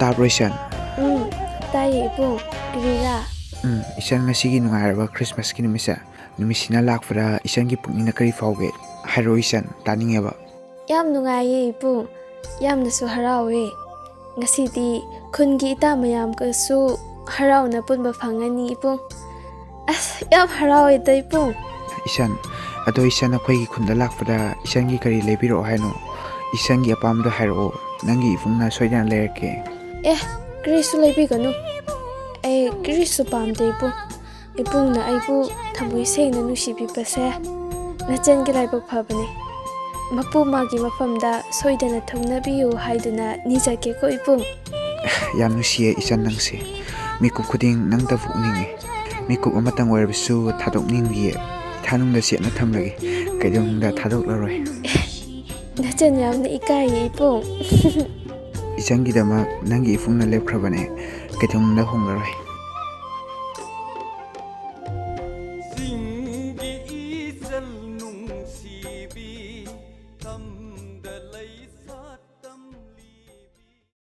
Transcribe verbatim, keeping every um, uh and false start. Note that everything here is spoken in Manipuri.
ꯇꯥꯕ꯭ꯔꯣ ꯏꯆꯟ? ꯎꯝ, ꯇꯥꯏꯌꯦ ꯏꯕꯨꯡ꯫ ꯀꯔꯤꯔꯥ? ꯎꯝ, ꯏꯆꯟ, ꯉꯁꯤꯒꯤ ꯅꯨꯡꯉꯥꯏꯔꯕ ꯈ꯭ꯔꯤꯁꯃꯥꯁꯀꯤ ꯅꯨꯃꯤꯠꯁꯦ, ꯅꯨꯃꯤꯠꯁꯤꯅ ꯂꯥꯛꯄꯗ ꯏꯆꯟꯒꯤ ꯄꯨꯛꯅꯤꯡꯅ ꯀꯔꯤ ꯐꯥꯎꯒꯦ? ꯍꯥꯏꯔꯛꯑꯣ ꯏꯆꯟ, ꯇꯥꯅꯤꯡꯉꯦꯕ꯫ ꯌꯥꯝ ꯅꯨꯡꯉꯥꯏꯌꯦ ꯏꯕꯨꯡ, ꯌꯥꯝꯅꯁꯨ ꯍꯔꯥꯎꯋꯦ꯫ ꯉꯁꯤꯗꯤ ꯈꯨꯟꯒꯤ ꯏꯇꯥ ꯃꯌꯥꯝꯒꯁꯨ ꯍꯔꯥꯎꯅ ꯄꯨꯟꯕ ꯐꯪꯉꯅꯤ ꯏꯕꯨꯡ꯫ ꯑꯁ, ꯌꯥꯝ ꯍꯔꯥꯎꯋꯦꯗ ꯏꯕꯨꯡ꯫ ꯏꯆꯟ, ꯑꯗꯣ ꯏꯆꯟ, ꯑꯩꯈꯣꯏꯒꯤ ꯈꯨꯟꯗ ꯂꯥꯛꯄꯗ ꯏꯆꯟꯒꯤ ꯀꯔꯤ ꯂꯩꯕꯤꯔꯛꯑꯣ ꯍꯥꯏꯅꯣ? ꯏꯆꯟꯒꯤ ꯑꯄꯥꯝꯕꯗꯣ ꯍꯥꯏꯔꯛꯑꯣ, ꯅꯪꯒꯤ ꯏꯕꯨꯡꯅ ꯁꯣꯏꯗꯅ ꯂꯩꯔꯛꯀꯦ꯫ ꯑꯦ, ꯀꯔꯤꯁꯨ ꯂꯩꯕꯤꯒꯅꯨ꯫ ꯑꯩ ꯀꯔꯤꯁꯨ ꯄꯥꯝꯗꯦ ꯏꯕꯨꯡ꯫ ꯏꯕꯨꯡꯅ ꯑꯩꯕꯨ ꯊꯃꯣꯏ ꯁꯦꯡꯅ ꯅꯨꯡꯁꯤꯕꯤꯕꯁꯦ ꯅꯆꯟꯒꯤ ꯂꯥꯏꯕꯛ ꯐꯕꯅꯦ꯫ ꯃꯄꯨ ꯃꯥꯒꯤ ꯃꯐꯝꯗ ꯁꯣꯏꯗꯅ ꯊꯨꯡꯅꯕꯤꯌꯨ ꯍꯥꯏꯗꯨꯅ ꯅꯤꯖꯒꯦꯀꯣ ꯏꯕꯨꯡ꯫ ꯌꯥꯝ ꯅꯨꯡꯁꯤꯌꯦ ꯏꯆꯟ ꯅꯪꯁꯦ꯫ ꯃꯤꯀꯨꯞ ꯈꯨꯗꯤꯡ ꯅꯪꯇꯕꯨ ꯎꯅꯤꯡꯉꯦ꯫ ꯃꯤꯀꯨꯞ ꯑꯃꯇꯪ ꯑꯣꯏꯔꯕꯁꯨ ꯊꯥꯗꯣꯛꯅꯤꯡꯗꯤꯌꯦ꯫ ꯏꯊꯥꯅꯨꯡꯗ ꯆꯦꯠꯅ ꯊꯝꯂꯒꯦ꯫ ꯀꯩꯗꯧꯅꯨꯡꯗ ꯊꯥꯗꯣꯛꯂꯔꯣꯏ꯫ ꯅꯆꯟ ꯌꯥꯝꯅ ꯏꯀꯥꯏꯌꯦ ꯏꯕꯨꯡ꯫ ꯏꯆꯟꯒꯤꯗꯃꯛ ꯅꯪꯒꯤ ꯏꯕꯨꯡꯅ ꯂꯦꯞꯈ꯭ꯔꯕꯅꯦ꯫ ꯀꯩꯗꯧꯅꯨꯡꯗ ꯍꯣꯡꯂꯔꯣꯏ꯫